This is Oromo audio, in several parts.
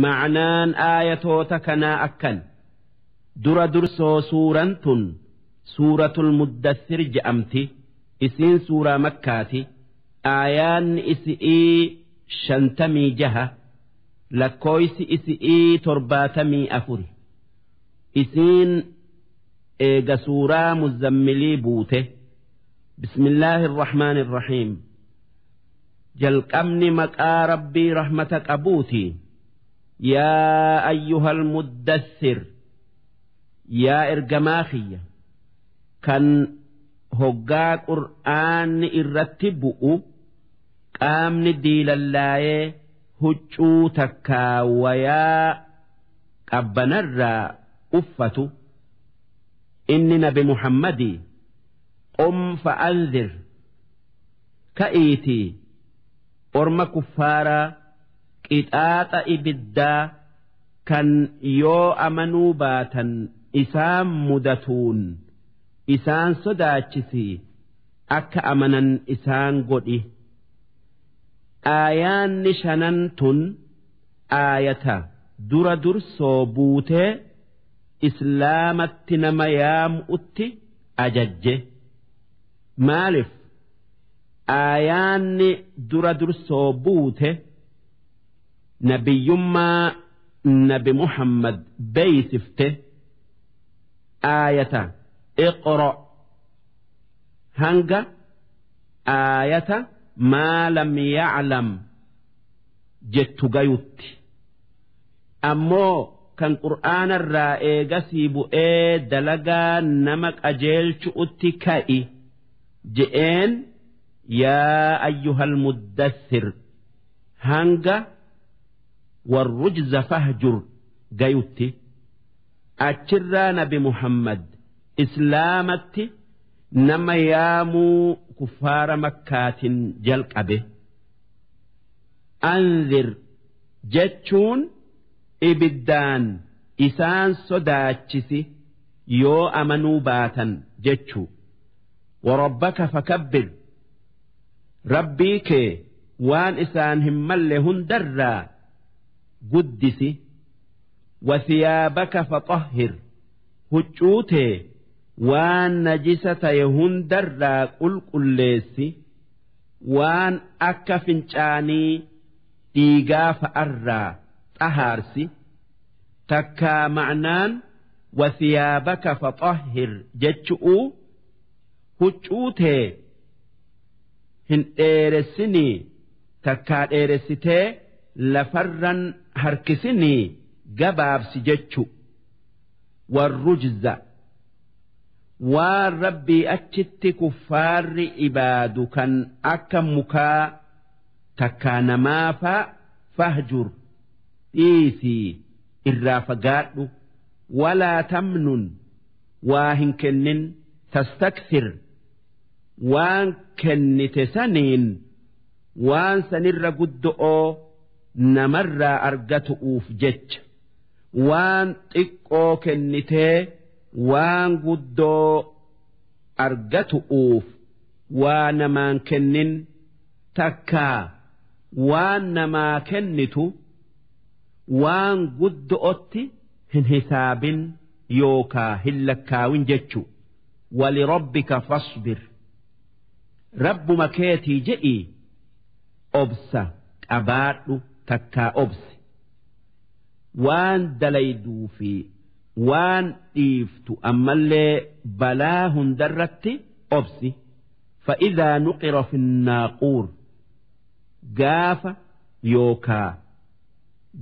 Ma'naan aayatoota kanaa akkan dura dursoo suuran tun suuratul muddassir je'amti. Isiin suuraa makkaati. Aayaanni isi'ii 56, lakkooysi isi'ii 74. Isiin eega suuraa muzammilii buute. Bismillaahi irrahmaani irrahiim. Jalqabni maqaa rabbii rahmata qabuuti. Yaa ayyuhal muddassir, yaa ergamaa kiyya kan hoggaa qur'aanni irratti bu'u qaamni diilallaayee huccuu takkaa wayaa qabbanarraa uffatu, inni nabi muhammadii. Qum fa'anzir, ka'iitii orma kuffaaraa qixaaxa ibiddaa kan yoo amanuu baatan isaan mudatuun isaan sodaachisii akka amanan isaan godhi. Aayaanni shanan tun aayata dura dursoo buutee islaamatti nama yaamu'utti ajajje. Maalif aayaanni dura dursoo buute nabiyyummaa nabi Muhammad beeysifte? Aayata iqra hanga aayata maa lam ya'lam jettu gayutti. Ammoo kan qur'aanarraa eegasii bu'ee dalagaa nama qajeelchu'utti ka'i je'een yaa ayyuhal muddassir hanga warrujza fahjur gayutti. Achirraa nabi Muhammad islaamatti nama yaamuu kuffaara makkaatin jalqabe. Anzir jechuun ibiddaan isaan sodaachisi yoo amanuu baatan jechuu. Warabbaka fakabbir, rabbii kee waan isaan hin malle hundarraa guddisi. Wasiyaabaka faxahhir, huccuu tee waan najisa taye hundarraa qulqulleessi, waan akka fincaanii dhiigaa fa'arraa xahaarsi. Takkaa ma'naan wasiyaabaka faxahhir jechu'uu huccuu tee hin dheeressinii takkaa dheeressitee lafarran harkisinii gabaabsi jechu. Warrujza, waan rabbii achitti kuffaarri ibaadu kan akka mukaa takkaa namaafaa fahjur, dhiisii irraa fagaadhu. Walaa tamnun, waa hin kennin. Tastakthir, waan kennite saniin waan sanirra guddo'oo namarraa argatu'uuf jecha waan xiqqoo kennitee waan guddoo argatu'uuf waa namaan kennin, takkaa waan namaa kennitu waan guddo'otti hin hisaabin yookaa hin lakkaawin jechu. Walirabbika fasbir, rabbuma keetii je'ii obsa qabaadhu takkaa obsi. Waan dalayduu fi waan dhiiftu ammallee balaa hundarratti obsi. Fa'idhaa nuqira fi naaquur, gaafa yookaa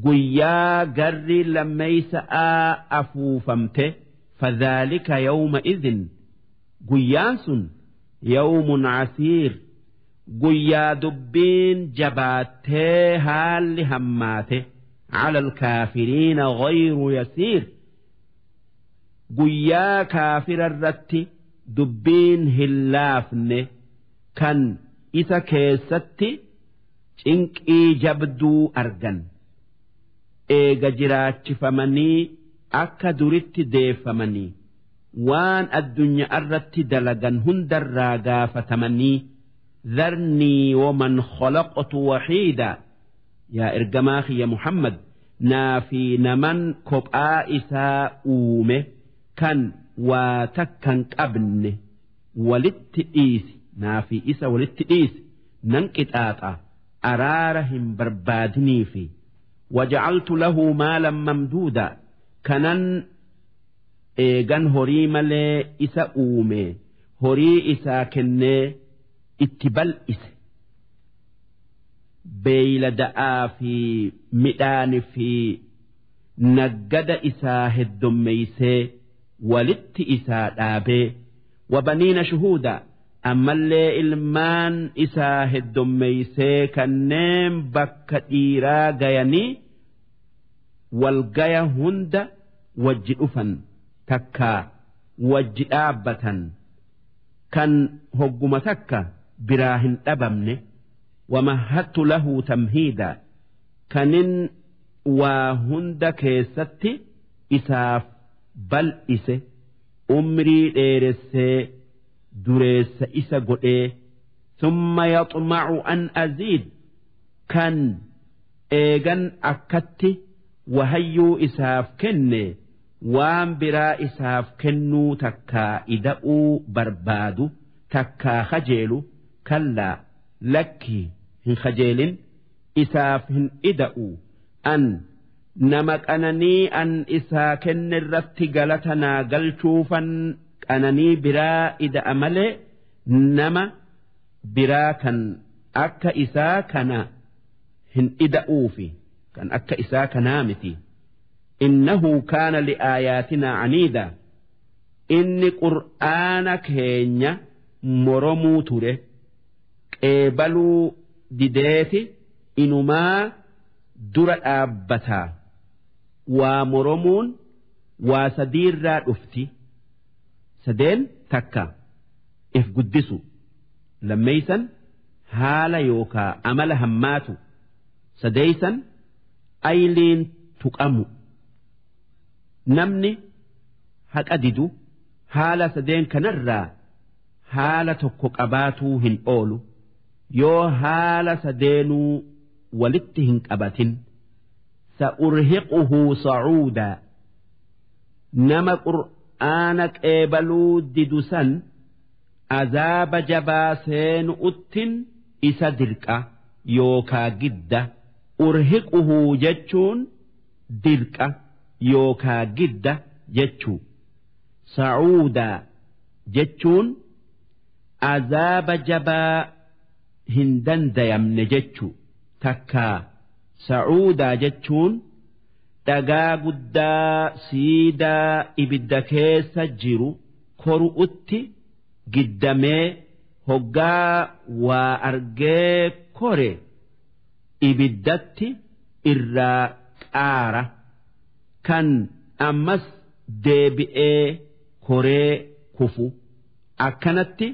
guyyaa garri lammeeysa'aa afuufamte. Fadhaalika yawma idhin, guyyaan sun yawmun casiir, guyyaa dubbiin jabaattee haalli hammaate. Cala alkaafiriina ghayru yasiir, guyyaa kaafira irratti dubbiin hin laafne kan isa keessatti cinqii jabduu argan eega jiraachifamanii akka duritti deeffamanii waan addunyaa irratti dalagan hundarraa gaafatamanii. Dharnii waman khalaqtu waxiida, yaa ergamaa kiyya Muhammad, naa fi naman kophaa isaa uume kan waa takkan qabne walitti dhiisi, naa fi isa walitti dhiisi, nan qixaaxa, araara hin barbaadiniifi. Wajacaltu lahu maalan mamduuda, kanan eegan horii malee isa uume horii isaa kennee itti bal'ise, beeylada'aa fi midhaani fi naggada isaa heddommeeysee walitti isaa dhaabee, wabaniina shuhuuda, ammallee ilmaan isaa heddommeeysee kanneen bakka dhiiraa gayanii walgaya hunda wajji dhufan takkaa wajji dhaabbatan kan hogguma takka biraa hin dhabamne. Wamahattu lahu tamhiida, kanin waa hunda keessatti isaaf bal'ise, umrii dheeressee dureessa isa godhee. Summa yaxmacu an aziid, kan eegan akkatti wahayyuu isaaf kenne waan biraa isaaf kennuu takkaa ida'uu barbaadu takkaa kajeelu. Kallaa, lakkii, hin kajeelin, isaaf hin ida'u. An nama qananii an isaa kenne irratti galata naa galchuufan qananii biraa ida'a malee nama biraa kan akka isaa kana hin ida'uufi, kan akka isaa kanaa miti. Innahu kaana li'aayaatinaa caniida, inni qur'aana keenya moromuu ture, qeebaluu dideeti inumaa dura dhaabbataa. Waa moromuun waa sadiirraa dhufti. Sadeen takka if guddisu, lammeeysan haala yookaa amala hammaatu, sadeeysan ayliin tuqamu. Namni haqa didu haala sadeen kanarraa haala tokko qabaatuu hin oolu yoo haala sadeenuu walitti hin qabatin. Sa'urhiquhu sacuudaa, nama qur'aana qeebaluu didu san azaaba jabaa seenu'uttin isa dirqa yookaa gidda. Urhiquhu jechuun dirqa yookaa gidda jechuu. Sacuudaa jechuun azaaba jabaa hin dandayamne jechuu. Takkaa sacuudaa jechuun dhagaa guddaa siidaa ibidda keessa jiru koru'utti giddamee hoggaa waa argee kore ibiddatti irraa qaara, kan ammas deebi'ee koree kufu, akkanatti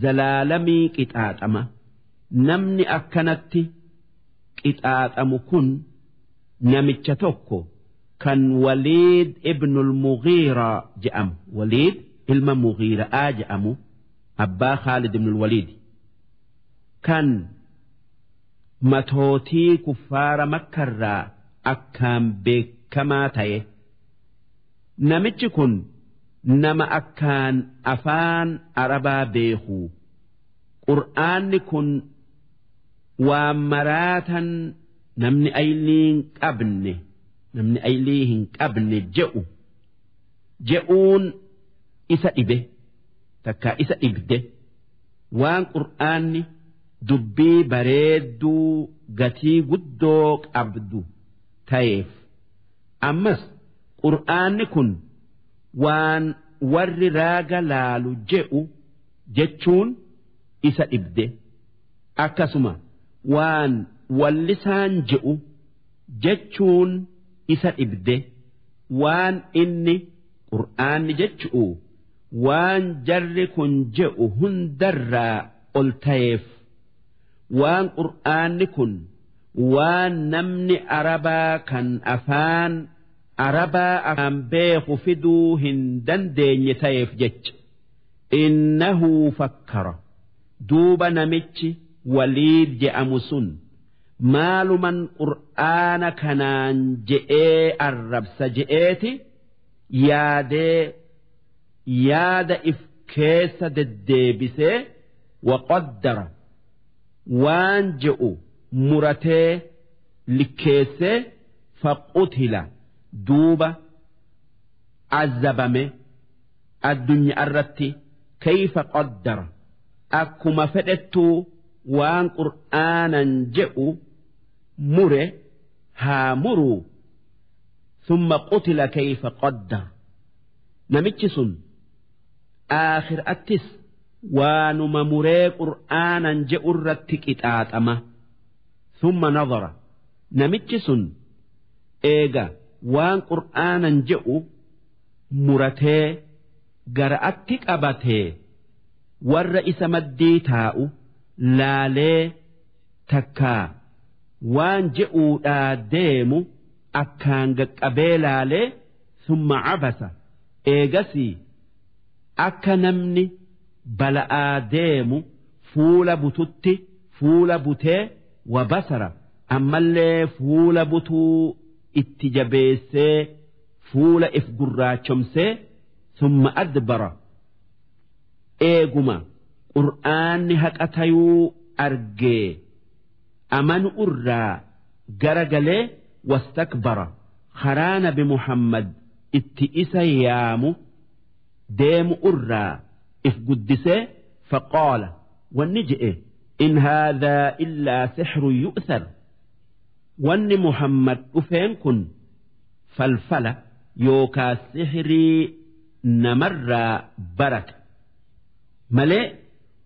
zalaalamii qixaaxama. Namni akkanatti qixaaxamu kun namicha tokko kan Waliid ibnul Mughiiraa je'amu, Waliid ilma Mughiiraa je'amu, abbaa Khaalid ibnul Waliid, kan matootii kuffaara Makkarraa akkaan beekamaa ta'e. Namichi kun nama akkaan afaan Arabaa beeku. Qur'aanni kun waan maraatan namni aylii hin qabne, namni aylii hin qabne je'u je'uun isa dhibe takkaa isa dhibde. Waan qur'aanni dubbii bareedduu gatii guddoo qabdu ta'eef, ammas qur'aanni kun waan warri raaga laalu je'u jechuun isa dhibde, akkasuma waan wallisaan je'u jechuun isa dhibde. Waan inni qur'aanni jechu'u waan jarri kun je'u hundarraa ol ta'eef, waan qur'aanni kun waan namni Arabaa kan afaan Arabaa afaan beeku fiduu hin dandeenye ta'eef jecha. Innahu fakkara, duuba namichi Waliid je'amu sun Maaluman qur'aana kanaan je'ee arrabsa je'eeti yaadee yaada if keessa deddeebisee waqaddara waan je'u muratee likkeessee faqutila duuba azabame addunyaa irratti kayfa qaddara akkuma fedhettuu waan qur'aanan je'u mure haa muruu thumma qutila kayfa qaddara namichi sun aakhiraattis waanuma muree qur'aanan je'u irratti qixaaxama thumma nadara namichi sun eega waan qur'aanan je'u muratee gara'atti qabatee warra isa maddii taa'u laalee takkaa waan je'uudhaa deemu akkaan qaqqabee laalee thumma cabasa eegasii akka namni bala'aa deemu fuula bututti fuula butee wabasara ammallee fuula butuu itti jabeessee fuula if gurraachomsee thumma adbara eeguma qur'aanni haqa tayuu argee amanu irraa garagalee wastakbara karaa nabi Muhammad itti isa yaamu deemu irraa if guddisee faqaala wanni je'e in haadhaa illaa sixru yu'thar wanni Muhammad dhufeen kun falfala yookaa sixrii namarraa barate malee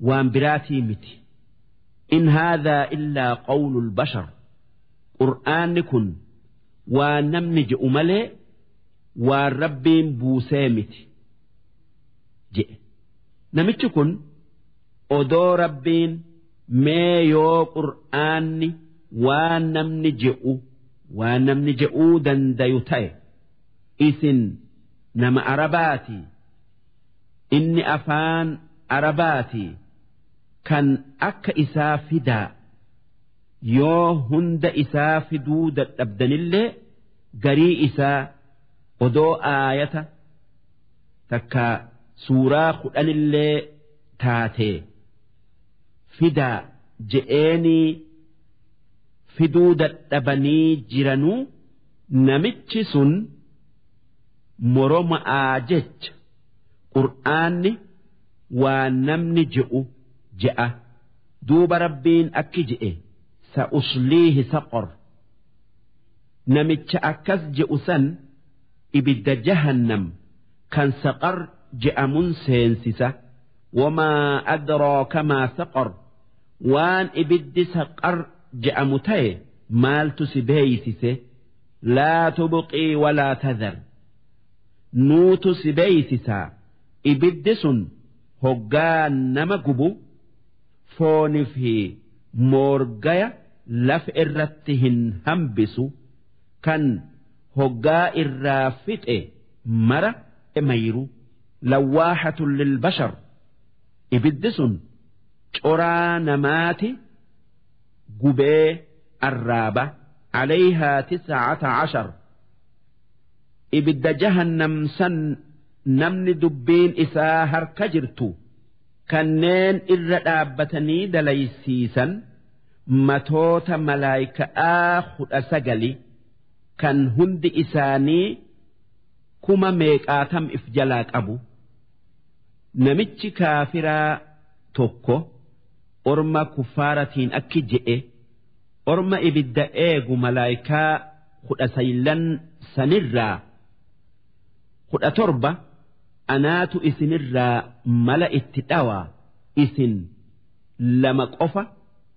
waan biraatii miti in haadhaa illaa qawlul bashar qur'aanni kun waan namni je'u malee waan rabbiin buusee miti je'e namichi kun odoo rabbiin mee yoo qur'aanni waan namni je'u waan namni je'uu dandayu ta'e isin nama arabaati inni afaan arabaati kan akka isaa fidaa yoo hunda isaa fiduu dadhabdanillee garii isaa odoo aayata takka suuraa 10illee taatee fidaa je'eenii fiduu dadhabanii jiranuu namichi sun moroma'aa jecha qur'aanni waan namni je'u je'a duuba rabbiin akki je'e sa'usliihi saqor namicha akkas je'u san ibidda jahannam kan saqar je'amun seensisa wamaa adraaka maa saqar waan ibiddi saqar je'amu ta'e maaltu si beeysise laa tubqii walaa tadhar nuutu si beeysisaa ibiddi sun hoggaa nama gubu foonii fi moorgaya lafa irratti hin hambisu kan hoggaa irraa fixe mara mayru lawaaxatun lilbashar ibiddi sun coraa namaati gubee arraaba calayhaa 19 ibidda jahannam san namni dubbiin isaa harka jirtu kanneen irra dhaabbatanii dalaysiisan matoota malaayika'aa 19 kan hundi isaanii kuma meeqaatam if jalaa qabu. Namichi kaafiraa tokko orma kuffaaratiin akki je'e orma ibidda eegu malaayikaa 19 sanirraa 17 anaatu isinirraa mala itti dhawaa isin 2 qofa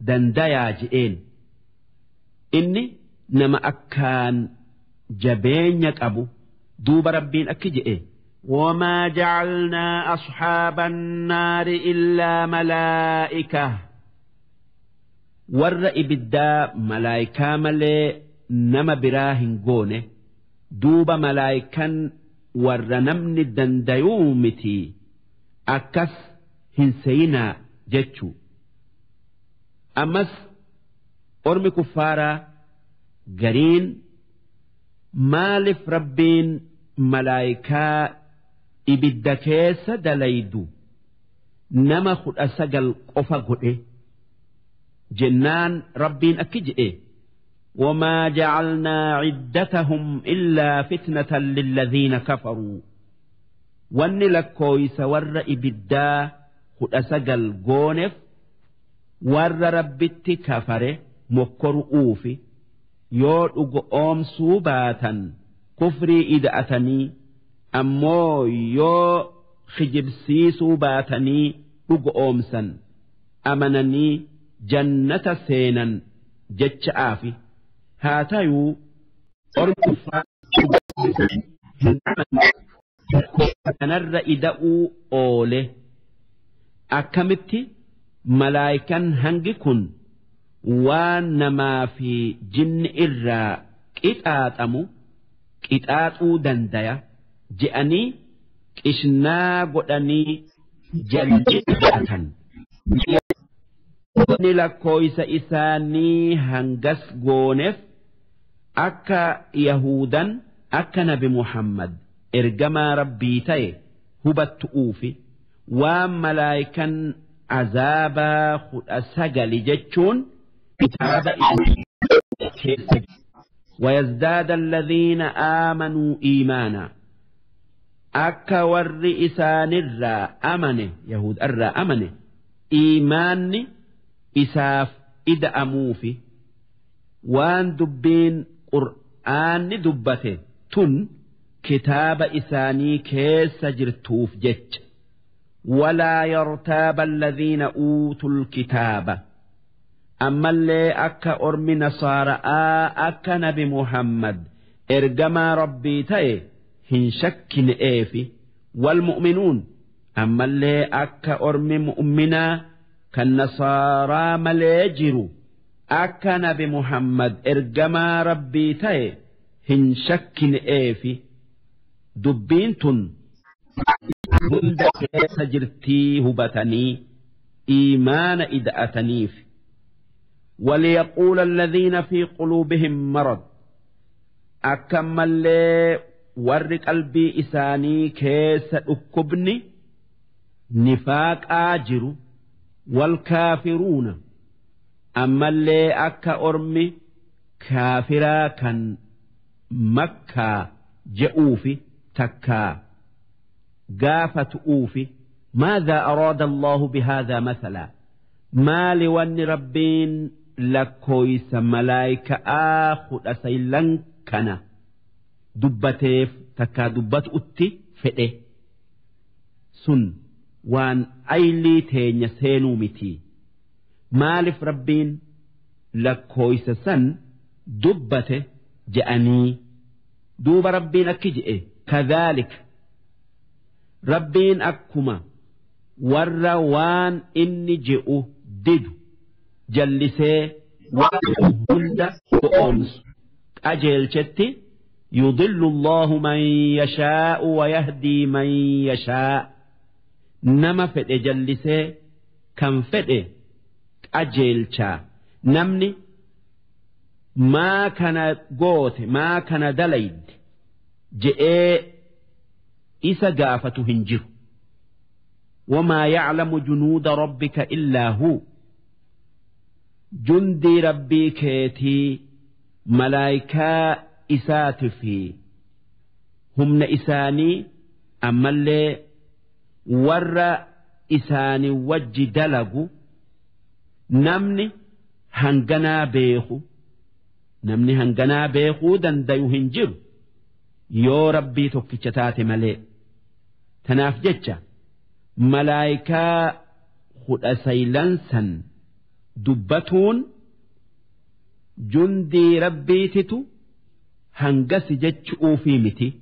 dandayaa je'een. Inni nama akkaan jabeenya qabu duuba rabbiin akki je'e wamaa jacalnaa asxaaba annaari illaa malaa'ika warra ibiddaa malaayikaa malee nama biraa hin goone duuba malaayikan warra namni dandayuu miti akkas hin seyinaa jechuu. Ammas Ormi kuffaaraa gariin maaliif Rabbiin malaayikaa ibidda keessa dalaydu nama 19 qofa godhe jennaan Rabbiin akki je'e وما جعلنا عدتهم إلا فتنة للذين كفروا wanni lakkooysa warra ibiddaa 19 gooneef warra Rabbitti kafare mokkoru'uufi yoo dhugo oomsuu baatan kufrii ida'atanii ammoo yoo kijibsiisuu baatanii dhugo oomsan amananii jannata seenan jecha'aafi haa tayuu ormi kanarra ida'uu oole akkamitti malaayikan hangi kun waan namaa fi jinni irraa qixaaxamu qixaaxuu dandaya je'anii qishnaa godhanii jal'atan. Inni lakkooysa isaanii hangas gooneef akka Yahudan akka Nabi Muhammad ergamaa Rabbii ta'e hubattu'uufi waan malaayikan azaabaa 19 jechuun kitaaba keessa. ويزداد الذين آمنوا إيمانا أكا ور إسان الرا أمنه يهود الرا أمنه إيمان إساف إدأموفي وان دبين قرآن دبته تن كتاب إساني كيس جرتوف جج ولا يرتاب الذين أوتوا الكتاب أما اللي أكا أرمي نصارى أكا نبي محمد إرجما ربي تأي هن شك نئيفي والمؤمنون أما اللي أكا أرمي مؤمنا كالنصارى مليجروا أكا نبي محمد إرجما ربي تأي هن شك نئيفي دبينتن هند سجرتي هبتني إيمان إدأتنيف وليقول الذين في قلوبهم مرض أكمل ور قلبي إساني كيس أكبني نفاق آجر والكافرون أما اللي أكا أرمي كافرا كان مكة جئوفي تكا قافة أوفي ماذا أراد الله بهذا مثلا ما لون ربين لكويس ملايكة آخد أسيلن كان دبتيف تكا دبت أتي فئه سن وان أيلي تين يسينو متي مالف ربين لكويس سن دبته جأني دوب ربين أكجئ كذلك ربين أكما والروان إني جئو ددو جلسي وهند أمس أجل شتي يضل الله من يشاء ويهدي من يشاء نما فد جلسي كم فد أجل شا نمني ما كان قوت ما كان دليد جئ إسا قافة هنجر وما يعلم جنود ربك إلا هو جندي ربي كيتي ملايكا إسات في هم إساني أما اللي ور إساني وجه دلقو نمني هنغنا بيخو نمني هنغنا بيخو دنديو هنجر يو ربي توكيشتاتي ملي تناف جتشا ملايكا خد سيلنسا دبتون جندي ربي تتو هنغس جتشؤ في متي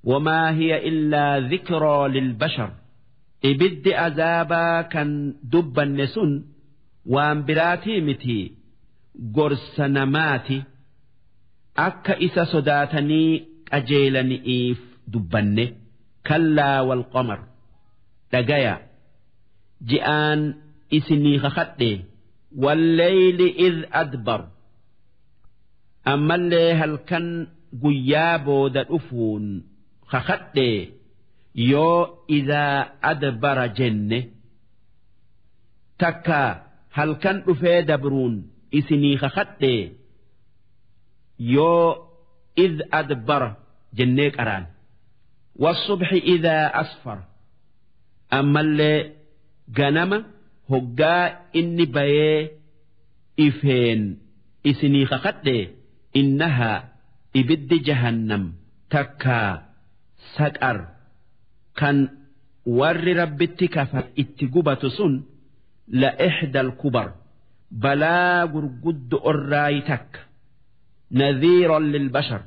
وما هي إلا ذكرى للبشر إبد أذابا كان دبا نسن وان براتي متي قرس نماتي أكا إسا صداتني qajeelani'iif dubbanne. Kallaa wal qamar, dhagaya, ji'aan isinii kakadhe. Walleyli id adbar, ammallee halkan guyyaa booda dhufuun kakadhe yoo idaa adbara jenne, takka halkan dhufee dabruun isinii kakadhe yoo id adbara jennee qaraan. والصبح إذا أسفر, ammallee ganama hoggaa inni bayee ifeen isinii kakadhe. Innahaa ibiddi jahannam takkaa saqar kan warri Rabbitti kafa itti gubatu sun, لإحدى الكبر, balaa gurguddu orraayi takka. نذيرا للبشر,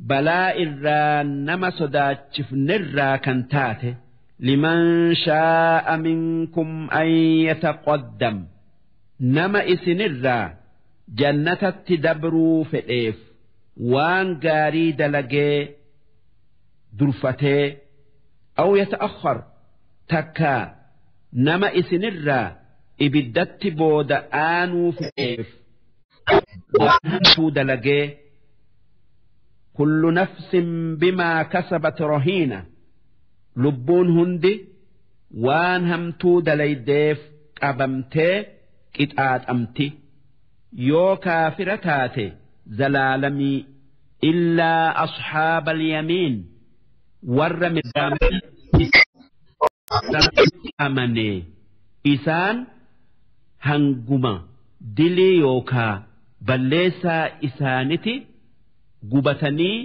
balaa irraa nama sodaachifnerraa kan taate. لمن شاء منكم أن يتقدم, nama isinirraa jannatatti dabruu fedheef waan gaarii dalagee durfatee, أو يتأخر, takkaa nama isinirraa ibiddatti booda aanuu fedheef waan hamtuu dalagee. كل نفس بما كسبت رهينة, lubbuun hundi waan hamtuu dalaydeef qabamtee qixaaxamti. Yoo kaafira taate zalaalamii. إلا أصحاب اليمين, warra mirgaa amane, isaan hanguma dilii yookaa balleessaa isaaniti gubatanii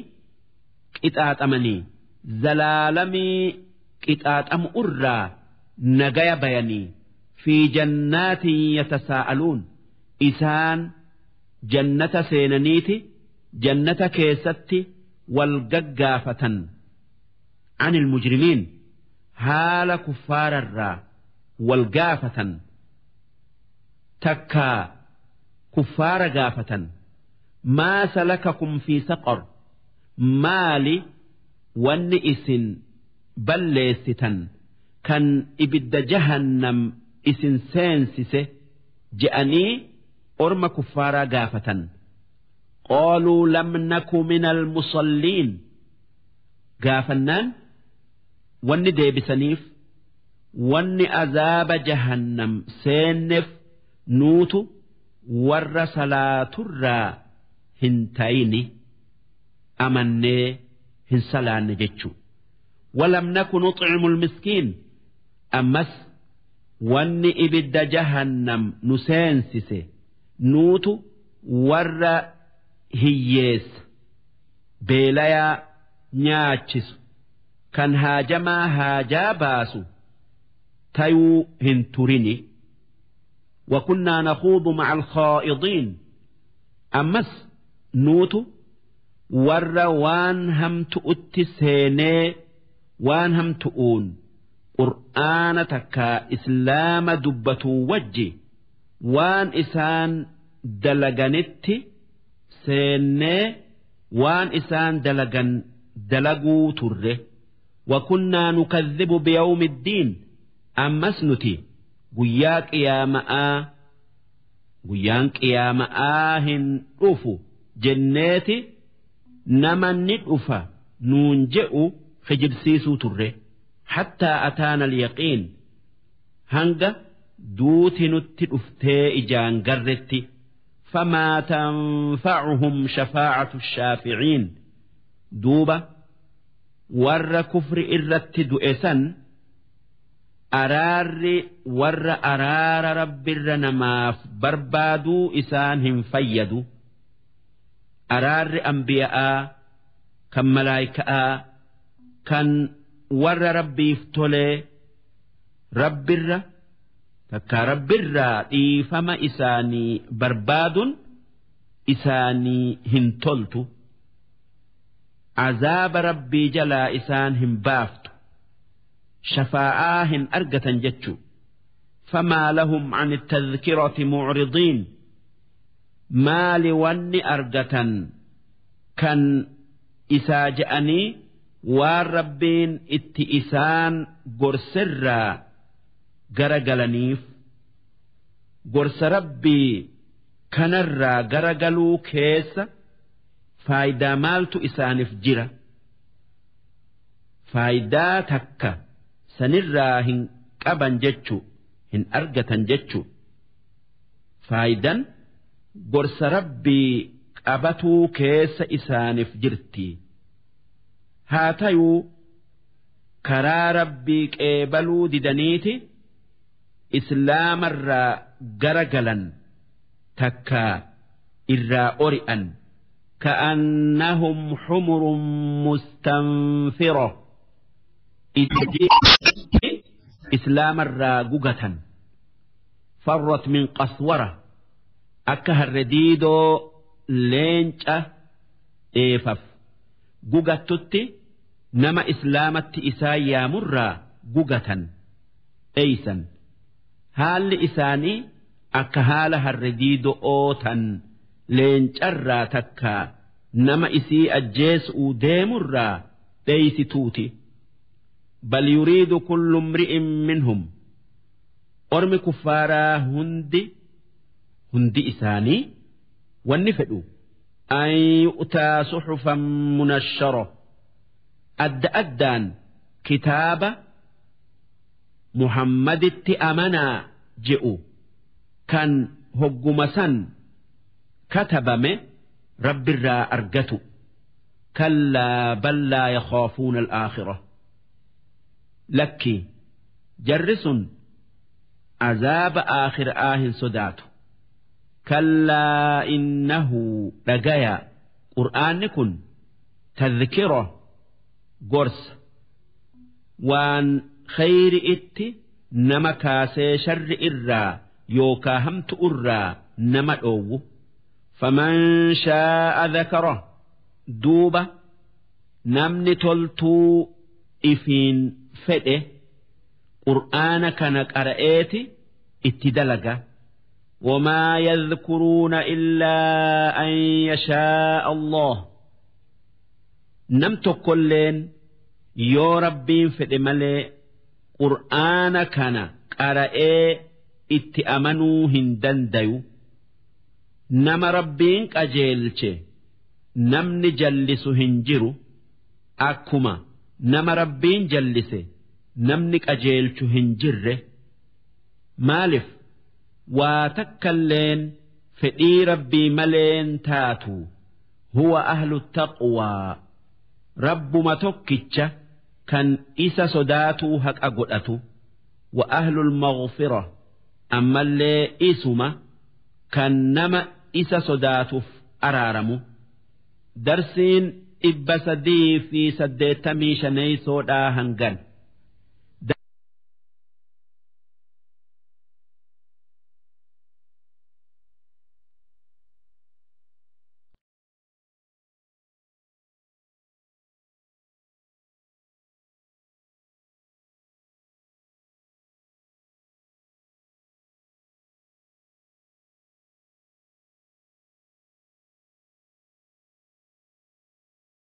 qixaaxamanii zalaalamii qixaaxamu irraa nagaya bayanii. في جنات يتساءلون, isaan jannata seenaniiti jannata keessatti wal gaggaafatan. عن المجرمين, haala kuffaararraa wal gaafatan takkaa kuffaara gaafatan. ما سلككم في سقر, maali wanni isin balleessitan kan ibidda jahannam isin seensise je'anii orma kuffaaraa gaafatan. قالوا لم نك من المصلين gaafannaan wanni deebisaniif wanni azaaba jahannam seenneef nuutu warra salaaturraa hin tayini, amannee hin salaanne jechuu. ولم نك نطعم المسكين, ammas wanni ibidda jahannam nu seensise nuutu warra hiyyeessa beelayaa nyaachisu kan haajamaa haajaa baasu tayuu hin turini. وكنا نخوض مع الخائضين, ammas nuutu warra waan hamtu'utti seenee waan hamtu'uun qur'aana takkaa islaama dubbatuu wajji waan isaan dalaganitti seennee waan isaan dalagan dalaguu turre. وكنا نكذب بيوم الدين, ammas nuti guyyaa qiyaama'aa, guyyaan qiyaama'aa hin dhufu jenneeti nama ni dhufa nuun je'u kijibsiisuu turre. حتى أتانا اليقين, hanga duuti nutti dhuftee ijaan garretti. فما تنفعهم شفاعة الشافعين, duuba warra kufri irratti du'e san araarri warra araara Rabbirra namaaf barbaaduu isaan hin fayyadu. Araarri ambiya'aa kan malaayika'aa kan warra Rabbiif tolee Rabbirra takka Rabbirraa dhiifama isaanii barbaadun isaanii hin toltu, azaaba Rabbii jalaa isaan hin baaftu, shafaa'aa hin argatan jechuu. فما لهم عن التذكرة معرضين, maali wanni argatan kan Isaa je'anii waan Rabbiin itti isaan gorsirraa garagalaniif. Gorsa Rabbii kanarraa garagaluu keessa faayidaa maaltu isaaniif jira? Faayidaa takka sanirraa hin qaban jechu, hin argatan jechu. Faayidan gorsa Rabbii qabatuu keessa isaaniif jirti. Haa tayuu karaa Rabbii qeebaluu didaniiti islaamarraa garagalan, takkaa irraa ori'an. Ka'annahum humurun mustanfira, islaamarraa gugatan. Farrat min Qaswara, akka harre diidoo leenca dheefaf gugattutti nama islaamatti isaan yaamurraa gugatan, dheeysan. Haalli isaanii akka haala harre diido'oo tan leencarraa takkaa nama isii ajjeesuu deemurraa dheeysituuti. Bal yuriidu kullu imri'in minhum, ormi kuffaaraa hundi hundi isaanii wanni fedhu, an yu'taa suxufan munashshara, adda addaan kitaaba Muhammaditti amanaa je'u kan hogguma san katabame Rabbirraa argatu. Kallaa bal laa yakhaafuuna al-aakhira, lakki, jarri sun azaaba aakhiraa hin sodaatu. Kallaa innahu, dhagaya, qur'aanni kun tadhkira, gorsa, waan khayri itti nama kaasee sharri irraa yookaa hamtu irraa nama dhoowwu. Faman shaa'a dhakara, duuba namni toltuu ifiin fedhe qur'aana kana qara'eeti itti dalaga. وما يذكرون إلا أن يشاء الله، nam tokkolleen yoo Rabbiin fedhe malee qur'aana kana qara'ee itti amanuu hin dandayu. Nama Rabbiin qajeelche namni jallisu hin jiru, akkuma nama Rabbiin jallise namni qajeelchu hin jirre. Maalif? Waa takkalleen fedhii Rabbii maleen taatu. Huwa ahlu taqwaa, Rabbuma tokkicha kan isa sodaatuu haqa godhatu. Wa ahlul maghfira, ammallee isuma kan nama isa sodaatuuf araaramu. Darsiin 385 hangan.